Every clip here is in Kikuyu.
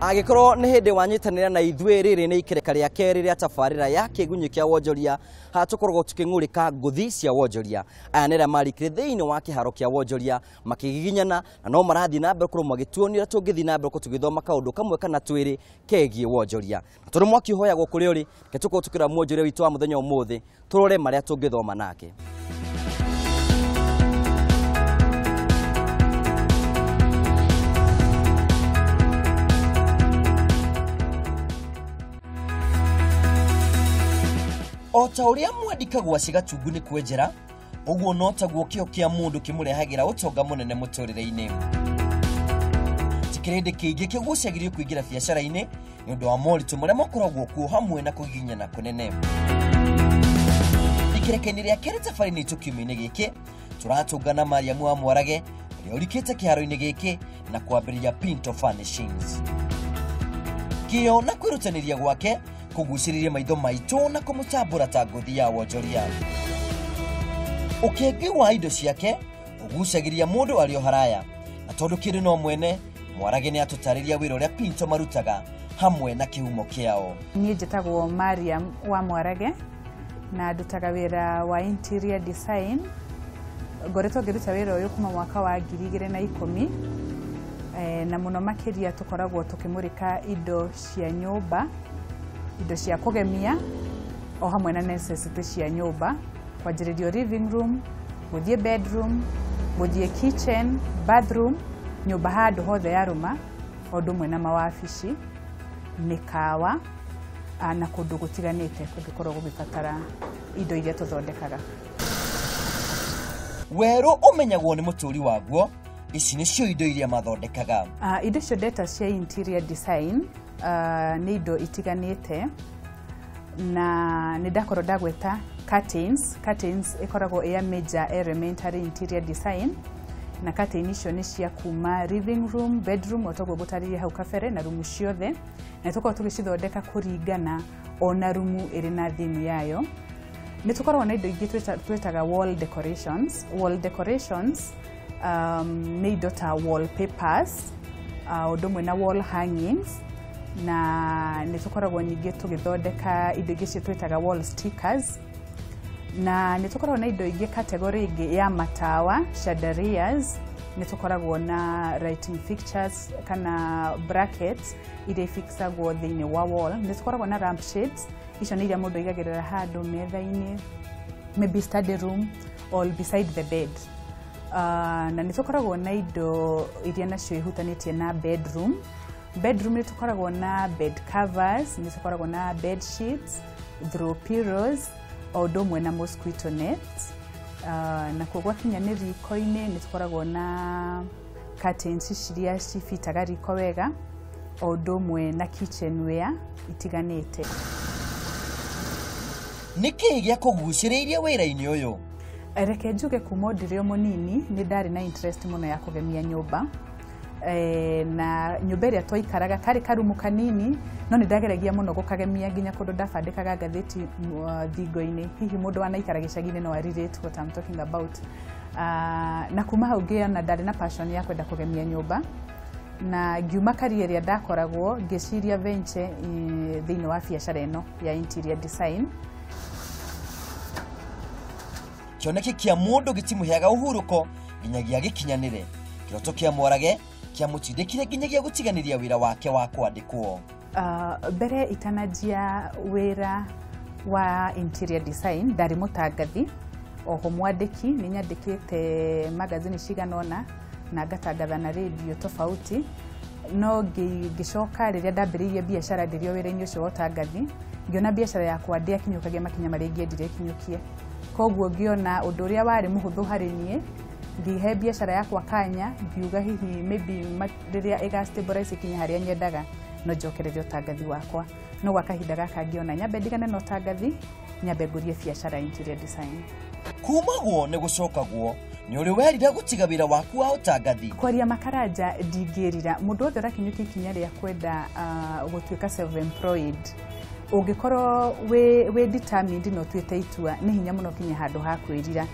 Angĩkorwo nĩ hĩndĩ wanyitanĩra na ithuĩ, rĩrĩ nĩ ikereka rĩa kerĩ rĩa tabarĩra ya kĩgunyĩ kĩa wonjoria, haha tũkoragwo tũkĩng'ũrĩka ngũthi cia wonjoria. Aya nĩ arĩa marikire thĩinĩ wa kĩharo kĩa wonjoria makĩgiginyana, na no marathiĩ na mbere gũkorwo magĩtuonia ũrĩa tũngĩthiĩ na mbere gũkorwo tũgĩthoma kaũndũ kamwe kana twĩrĩ kegiĩ wonjoria. Na tondũ mwaki ũhoyagwo kũrĩa ũrĩ, reke tũkorwo tũkĩrora mwonjoria witũ wa mũthenya ũmũthĩ, tũrore marĩa tũngĩthoma nake. O ta ũrĩa mwandĩkagwo cigatungu nĩ kwenjera, ũguo no taguo kĩo kĩa mũndũ kĩmũrehagĩra ũtonga mũnene mũtũrĩre-inĩ. Ti kĩrĩndĩ kĩingĩ kĩgucagĩrĩrio kũingĩra biacara-inĩ nĩ ũndũ wa moritũ marĩa makoragwo kuo hamwe na kũgiginyana kũnene. Ikereka-inĩ rĩa kerĩ tabarĩra-inĩ itũ kiumia-inĩ gĩkĩ, tũratũngana Mariamu wa Mwarage ũrĩa ũrikĩte kĩharo-inĩ gĩkĩ na kwambĩrĩria Pinto Furnishings. Kĩo na kwĩrutanĩria gwake kũgucĩrĩria maitho maitũ na kũmũtambũra ta ngũthi ya wonjoria. Ũkĩngĩ wa indo ciake ũgucagĩria mũndũ arĩ o haraya, na tondũ kĩndũ no mwene, Mwarage nĩ atũtarĩria wĩra ũrĩa Pinto marutaga hamwe na kĩhumo kĩao. Niĩ njĩtagwo Mariam wa Mwarage na ndutaga wĩra wa interior design. Ngoretwo ngĩruta wĩra ũyũ kuma mwaka wa 2010, na mũno makĩria tũkoragwo tũkĩmũrĩka indo cia nyũmba, indo cia kũgemia o hamwe na necessity cia nyũmba, kwanjĩrĩrio living room, gũthiĩ bedroom, gũthiĩ kitchen, bathroom, nyũmba handũ hothe yarũma, o ũndũ ũmwe na mawabici, mĩkawa na kũndũ gũtiganĩte kũngĩkorwo gũgĩbatara indo iria tũthondekaga. Werũ ũmenyagwo nĩ mũtũri waguo, ici nĩcio indo iria mathondekaga. Indo icio ndeta cia interior design nĩ indo itiganĩte, na nĩ ndakorwo ndagweta curtains. Curtains ĩkoragwo ĩ a major element harĩ interior design, na curtain icio nĩ cia kuma living room, bedroom, o toguo ngũtarĩria hau kabere, na rumu ciothe, na tũkoragwo tũgĩcithondeka kũringana ona rumu ĩrĩ na theme yayo. Nĩ tũkoragwo na indo ingĩ twĩtaga wall decorations. Wall decorations nĩ indo ta wallpapers, ũndũ ũmwe na wall hangings, na nĩ tũkoragwo ningĩ tũgĩthondeka indo ingĩ cio twĩtaga wall stickers, na nĩ tũkoragwo na indo ingĩ category ĩngĩ ya matawa, chandeliers, nĩ tũkoragwo na lighting fixtures kana brackets iria ifixagwo thĩinĩ wa wall. Nĩ tũkoragwo na lamp shades, icio nĩ iria mũndũ aigagĩrĩra handũ metha-inĩ, maybe study room or beside the bed. Na nĩ tũkoragwo na indo iria nacio ihutanĩtie na bedroom. Bedroom nĩ tũkoragwo na bed covers, nĩ tũkoragwo na bed sheets, throw pillows, o ũndũ ũmwe na mosquito nets. Nakuo gwakinya nĩ riko-inĩ nĩ tũkoragwo na curtains iria cibitaga riko wega, o ũndũ ũmwe na kitchenware itiganĩte. Nĩ kĩĩ gĩakũgucĩrĩirie wĩra-inĩ ũyũ? Reke njuge kuma ndĩrĩ o mũnini nĩ ndarĩ na interest mũno ya kũgemia nyũmba, na nyũmba ĩrĩa twaikaraga karĩ karumu kanini, no nĩ ndageragia mũno gũkagemia nginya kũndũ ndabandĩkaga ngathĩti thingo-inĩ. Hihi mũndũ wanaikara gĩcagi-inĩ no a relate what I'm talking about. Na kuma hau ngĩona ndarĩ na passion ya kwenda kũgemia nyũmba, na ngiuma career ĩrĩa ndakoragwo ngĩciria venture thĩinĩ wa biacara ĩno ya interior design. Kĩoneki kĩa mũndũ gĩtimũheaga ũhurũko nginyagia gĩkinyanĩre. Kĩroto kĩa Mwarage kĩamũtindĩkire nginyagia gũtiganĩria wĩra wake wa kwandĩkwo. Mbere itananjia wĩra wa interior design ndarĩ mũtangathi oho mwandĩki. Nĩ nyandĩkĩte magazini cigana ũna na ngatangatha na radio tofauti, no ngĩcoka rĩrĩa ndambĩrĩirie biacara ndĩrĩ o wĩra-inĩ ũcio wa ũtangathi, ngĩona biacara yakwa ndĩakinyũkagia makinya marĩa ingĩendire ĩkinyũkie. Koguo ngĩona ũndũ ũrĩa warĩ mũhũthũ harĩ niĩ, ngĩhe biacara yakwa kanya, ngiuga hihi maybe rĩrĩa ĩga stabilize ĩkinye harĩa nyendaga no njokererie ũtangathi wakwa. No gwa kahinda gaka ngĩona nyambe ndigane na ũtangathi, nyambe ngũrie biacara interior design. Kumagwo nĩ gũcokagwo, nĩ ũrĩ werira gũtiga wĩra waku wa ũtangathi? Kwaria makaranja ndingĩrira. Mũndũ wothe ũrakinyũkia ikinya rĩa kwenda gũtuĩka self employed, ũngĩkorwo wĩ determined na ũtuĩte itua, nĩ hinya mũno kinya handũ ha kwĩrira.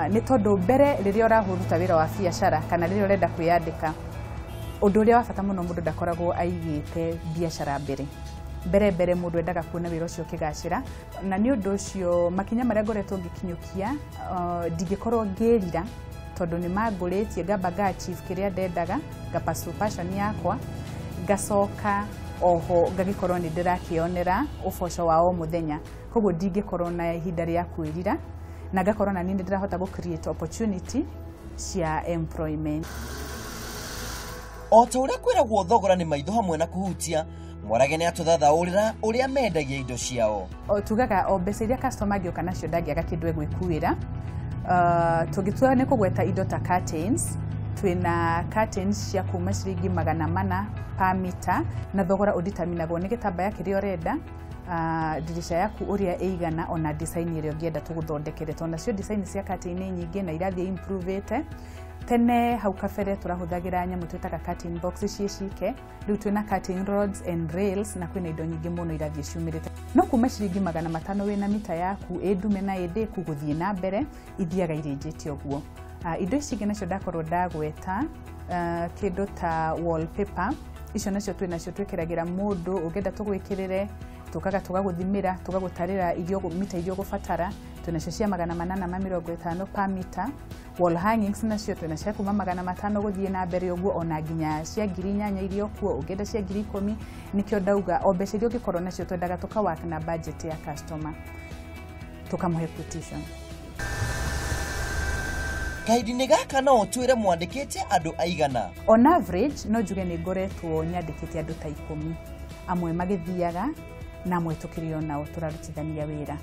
Nĩ tondũ mbere rĩrĩa ũraruta wĩra wa biacara kana rĩrĩa ũrenda kwĩyandĩka, Ũndũ ũrĩa wa bata mũno, mũndũ ndakoragwo aigĩte biacara mbere mbere mbere, mũndũ endaga kuona wĩra ũcio ũkĩgacĩra. Na nĩ ũndũ ũcio makinya marĩa ngoretwo ngĩkinyũkia, ndingĩkorwo ngĩrira, tondũ nĩ mangũrĩtie ngamba nga achieve kĩrĩa ndendaga, nga pursue passion yakwa, ngacoka oho ngagĩkorwo nĩ ndĩrakĩonera ũboco wa o mũthenya. Koguo ndingĩkorwo na ihinda rĩa kwĩrira, na ngakorwo na niĩ nĩ ndĩrahota gũ create opportunity cia employment. O ta ũrĩa kwĩragwo thogora nĩ maitho hamwe na kũhutia, Mwarage nĩ atũthathaũrĩra ũrĩa mendagia indo ciao. O tugaga o mbeca iria customer angĩũka nacio, ndangĩaga kĩndũ egwĩkuĩra. Tũngĩtua nĩ kũgweta indo ta curtains, twĩna curtains cia kuma ciringi 400 per meter, na thogora ũditaminagwo nĩ gĩtambaya kĩrĩa ũrenda, ndirica yaku ũrĩa ĩigana, ona design ĩrĩa ũngĩenda tũgũthondekere, tondũ nacio design cia curtain nĩ nyingĩ na irathiĩ improvĩte. Tene hau kabere tũrahũthagĩra nyamũ twĩtaga curtain box ciĩ cike, rĩu twĩna curtain rods and rails, na kwĩna indo nyingĩ mũno irathiĩ ciumĩrĩte. No kuma ciringi 500 wĩna mita yaku ĩ ndume na ĩ ndĩku gũthiĩ na mbere, ithiaga irĩnjĩte ũguo. Indo ici ingĩ nacio ndakorwo ndagweta, kĩndũ ta wallpaper, icio nacio twĩ nacio twĩkĩragĩra mũndũ. Ũngĩenda tũgwĩkĩrĩre, tũkaga tũgagũthimĩra, tũgagũtarĩra iria mita iria ũgũbatara. Twĩnacio cia 850 per meter. Wall hangings nacio twĩna cia kuma 500 gũthiĩ na mbere ũguo, ona nginya cia 8,000 iria kuo, ũngĩenda cia 10,000. Nĩkĩo ndauga o mbeca iria ũngĩkorwo nacio, twendaga tũka na budget ya customer, tũkamũhe quotation. Kahinda-inĩ gaka no ũtwĩre mwandĩkĩte andũ aigana? On average no njuge nĩ ngoretwo nyandĩkĩte andũ ta 10, amwe magĩthiaga na amwe tũkĩrĩ o nao tũrarutithania wĩra.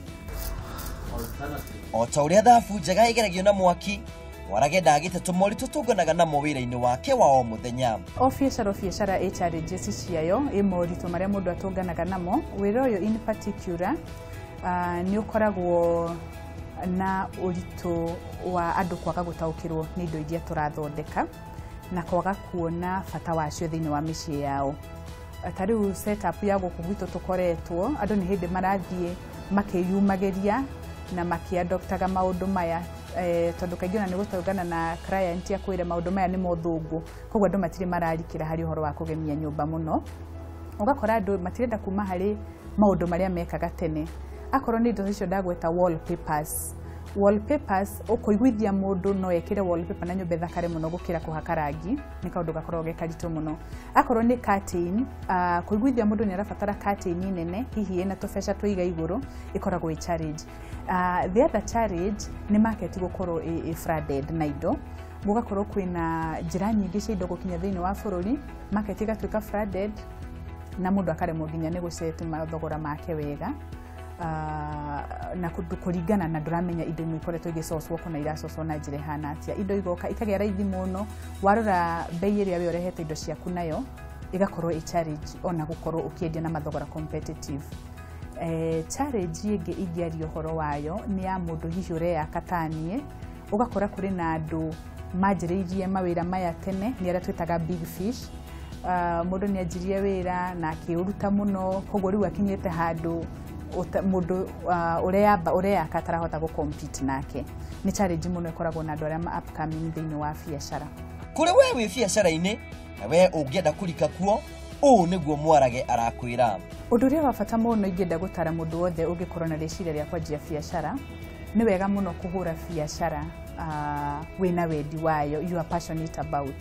O ta ũrĩa thabu njega ĩgeragio na mwaki, Mwarage ndagĩte tũmoritũ tũnganaga namo wĩra-inĩ wake wa o mũthenya. O biacara, o biacara ĩ challenges ciayo, ĩ moritũ marĩa mũndũ atũnganaga namo. Wĩra ũyũ in particular, nĩ ũkoragwo na ũritũ wa andũ kwaga gũtaũkĩrwo nĩ indo iria tũrathondeka na kwaga kuona bata wacio thĩinĩ wa mĩciĩ yao. Ta rĩu setup ya gũkũ gwitũ tũkoretwo, andũ nĩ hĩndĩ marathiĩ makĩyumagĩria na makĩadoptaga maũndũ maya, tondũ kaingĩ ona nĩ gũtũngana na client akwĩre maũndũ maya nĩ mothũngũ, koguo andũ matirĩ mararikĩra harĩ ũhoro wa kũgemia nyũmba mũno. Ũgakora andũ matirenda kuma harĩ maũndũ marĩa mekaga tene. Akorwo nĩ indo icio ndagweta, wallpapers, wallpapers, ũkũiguithia mũndũ no ekĩre wallpaper na nyũmba ĩthakare mũno gũkĩra kũhaka rangi, nĩ kaũndũ gakoragwo ge karitũ mũno. Akorwo nĩ curtain, kũiguithia mũndũ nĩ arabatara curtain nene, hihi ĩna tũbeca tũiga igũrũ, ĩkoragwo ĩ challenge. The other challenge nĩ market gũkorwo ĩ flooded na indo, gũgakorwo kwĩna njĩra nyingĩ cia indo gũkinya thĩinĩ wa bũrũri, market ĩgatuĩka flooded na mũndũ akaremwo nginya nĩ gũceti mathogora make wega, na kũringana na ndũramenya indo imwe ikoretwo igĩcocwo kũna iracocwo na njĩra ĩhana atĩa. Indo igoka ikagĩa raithi mũno, warora bei ĩrĩa we ũrehete indo ciaku nayo, ĩgakorwo ĩ challenge ona gũkorwo ũkĩendia na mathogora competitive. Challenge ĩngĩ ingĩaria ũhoro wayo nĩ ya mũndũ hihi ũreyaka taniĩ, ũgakora kũrĩ na andũ manjĩrĩirie mawĩra maya tene, nĩ arĩa twĩtaga big fish. Mũndũ nĩ anjirie wĩra na akĩũruta mũno, koguo rĩu akinyĩte handũ mũndũ ũreyamba ũreyaka atarahota gũ compete nake. Nĩ challenge mũno ĩkoragwo na andũ arĩa ma upcoming thĩinĩ wa biacara. Kũrĩ we wĩ biacara-inĩ na we ũngĩenda kũrika kuo, ũũ nĩguo Mwarage arakwĩra. Ũndũ ũrĩa wa bata mũno ingĩenda gũtara mũndũ wothe ũngĩkorwo na rĩciria rĩa kwanjia biacara, nĩ wega mũno kũhũra biacara wĩna wendi wayo, you are passionate about,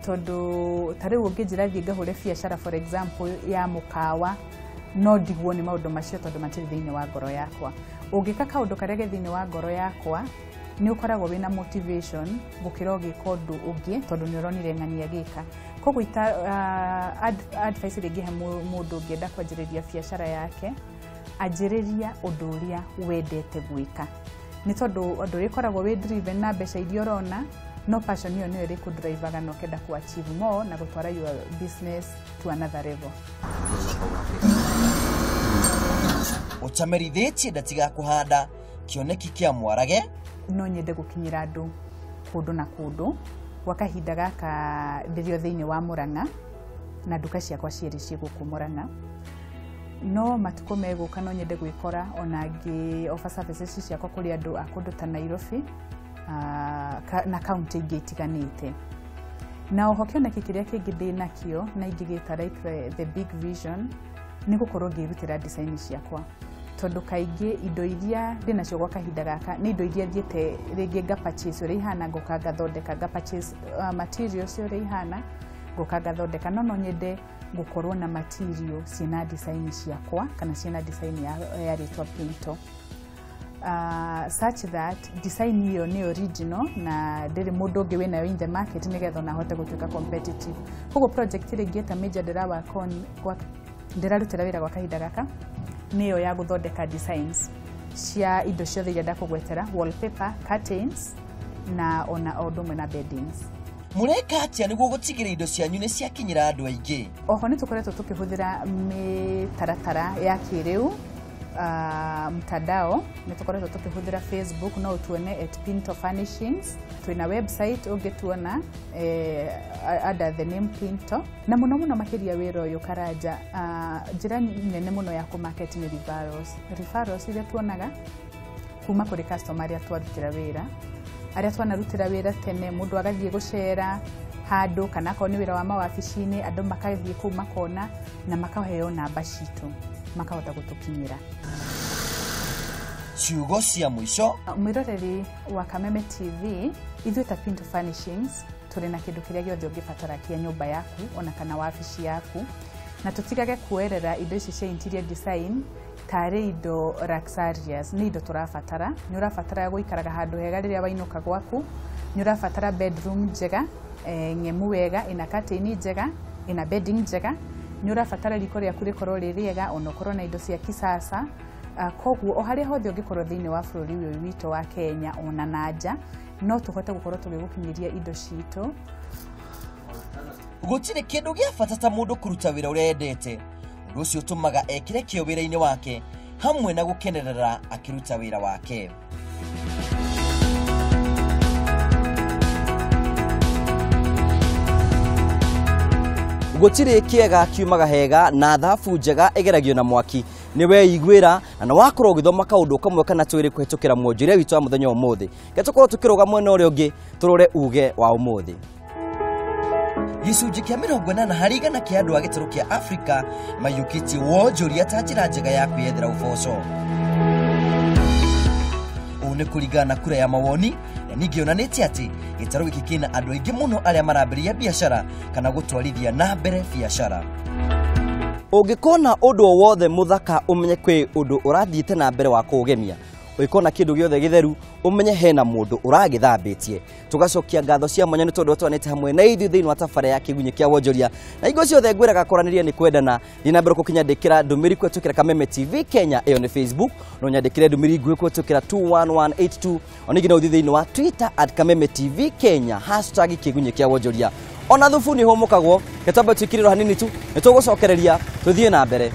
tondũ ta rĩu ũngĩnjĩra thiĩ ngahũre biacara, for example, ya mũkawa, no ndigwo nĩ maũndũ macio, tondũ matirĩ thĩinĩ wa ngoro yakwa. Ũngĩka kaũndũ karĩa ge thĩinĩ wa ngoro yakwa, nĩ ũkoragwo wĩna motivation gũkĩra ũgĩka ũndũ ũngĩ, tondũ nĩ ũronire ng'ania gĩka. Koguo advice ĩrĩa ingĩhe mũndũ ũngĩenda kwanjĩrĩria biacara yake, anjĩrĩria ũndũ ũrĩa wendete gwĩka, nĩ tondũ ũndũ ũrĩa ũkoragwo wĩ driven na mbeca iria ũrona, no passion ĩyo nĩyo ĩrĩkũdrivaga na ũkenda kũ achieve more na gũtwara your business to another level. Ũtamerithĩtie ndatiga kũhanda kĩoneki kĩa Mwarage. No nyende gũkinyĩra andũ kũndũ na kũndũ. Gwa kahinda gaka ndĩrĩ o thĩinĩ wa Mũrang'a, na nduka ciakwa cierĩ ciĩ gũkũ Mũrang'a, no matukũ megũka no nyende gwĩkora ona ngĩ offer services ciakwa kũrĩ andũ a kũndũ ta Nairobi na kaunti ingĩ itiganĩte. Na oho kĩoneki kĩrĩa kĩngĩ ndĩ nakĩo na ingĩgĩta like the big vision nĩ gũkorwo ngĩrutĩra design ciakwa, tondũ kaingĩ indo iria ndĩnacio gwa kahinda gaka nĩ indo iria thiĩte rĩngĩ nga purchase ũrĩa ihana, ngoka ngathondeka, nga purchase materials ũrĩa ihana, ngoka ngathondeka. No nyende gũkorwo na material ciĩna design ciakwa kana ciĩna design ya rĩtwa Pinto, such that design iyo nĩ original na ndĩrĩ mũndũ ũngĩ wĩnayo in the market, nĩgetha ona hote gũtuĩka competitive. Koguo project ĩrĩa ingĩta major ndĩra work on ndĩrarutĩra wĩra gwa kahinda gaka nĩyo ya gũthondeka designs cia indo ciothe iria ndakũgwetera, wallpaper, curtains na ona o ũndũ ũmwe na beddings. Mũreka atĩa nĩguo gũtigĩrĩra indo cianyu nĩ ciakinyĩra andũ aingĩ? Oho nĩ tũkoretwo tũkĩhũthĩra mĩtaratara ya kĩrĩu, mtandao. Nĩ tũkoretwo tũkĩhũthĩra Facebook, no ũtuone at Pinto Furnishings. Twĩna website ũngĩtuona under the name Pinto. Na mũno mũno makĩria wĩra ũyũ Karanja, njĩra nene mũno ya kũmarket nĩ referrals. Referrals iria tuonaga kuma kũrĩ customer arĩa twarutĩra wĩra, arĩa twanarutĩra wĩra tene, mũndũ agathiĩ gũcera handũ kana akorwo nĩ wĩra wa mawabici-inĩ, andũ magathiĩ kũu makona na makaheo namba citũ makahota gũtũkinyĩra. Ciugo cia mũico. Mwĩroreri wa Kameme TV, ithuĩ ta Pinto Furnishings tũrĩ na kĩndũ kĩrĩa gĩothe ũngĩbatara kĩa nyũmba yaku ona kana wabici yaku, na tũtigage kuoerera indo ici cia interior design tarĩ indo luxurious. Nĩ indo tũrabatara. Nĩ ũrabatara gũikaraga handũ hega rĩrĩa wainũka gwaku, nĩ ũrabatara bedroom njega, ng'emu wega, ĩna curtain njega, ĩna bedding njega, nĩ ũrabatara riko rĩaku rĩkorwo rĩ rĩega, ona ũkorwo na indo cia kisasa. Koguo o harĩa hothe ũngĩkorwo thĩinĩ wa bũrũri ũyũ witũ wa Kenya ona na nja, no tũhote gũkorwo tũgĩgũkinyĩria indo citũ. Gũtirĩ kĩndũ gĩa bata ta mũndũ kũruta wĩra ũrĩa endete. Ũndũ ũcio ũtũmaga ekĩre kĩo wĩra-inĩ wake hamwe na gũkenerera akĩruta wĩra wake. Gũtirĩ kĩega kiumaga hega na thabu njega ĩgeragio na mwaki. Nĩ weiguĩra na nĩ wakorwo ũgĩthoma kaũndũ kamwe kana twĩrĩ kũhĩtũkĩra mwonjoria witũ wa mũthenya ũmũthĩ. Reke tũkorwo tũkĩrũga mwena ũrĩa ũngĩ tũrore uge wa ũmũthĩ. Gĩcunjĩ kĩa 80 harĩ igana kĩa andũ a gĩtarũ kĩa Afrika maiyũkĩtie wonjoria ta njĩra njega ya kwĩyethera ũboco. Ũũ nĩ kũringana na kura ya mawoni, na ningĩ yonanĩtie atĩ gĩtarũ gĩkĩ kĩna andũ aingĩ mũno arĩa marambĩrĩria biacara kana gũtwarithia na mbere biacara. Ũngĩkona ũndũ o wothe mũthaka ũmenye kwĩ ũndũ ũrathiĩte na mbere wa kũũgemia. Ũngĩkona kĩndũ gĩothe gĩtheru ũmenye hena mũndũ ũragĩthambĩtie. Tũgacokia ngatho cia mwanya nĩ tondũ twanĩte hamwe na ithuĩ thĩinĩ wa tabarĩra ya kĩgunyĩ kĩa wonjoria. Na hingo ciothe ngwĩraga kwaranĩria nĩ kwendana. Thiĩ na mbere gũkinyandĩkĩra ndũmĩrĩri kũhĩtũkĩra Kameme TV Kenya, ĩyo nĩ Facebook. No nyandĩkĩre ndũmĩrĩri nguhĩ kũhĩtũkĩra 21182. Ona ningĩ no ũthiĩ thĩinĩ wa Twitter at Kameme TV Kenya, hashtag kĩgunyĩ kĩa wonjoria. Ona thubu nĩ hũmũkagwo, gĩtambo twĩkĩrĩrwo hanini tu, nĩ tũgũcokereria tũthiĩ na mbere.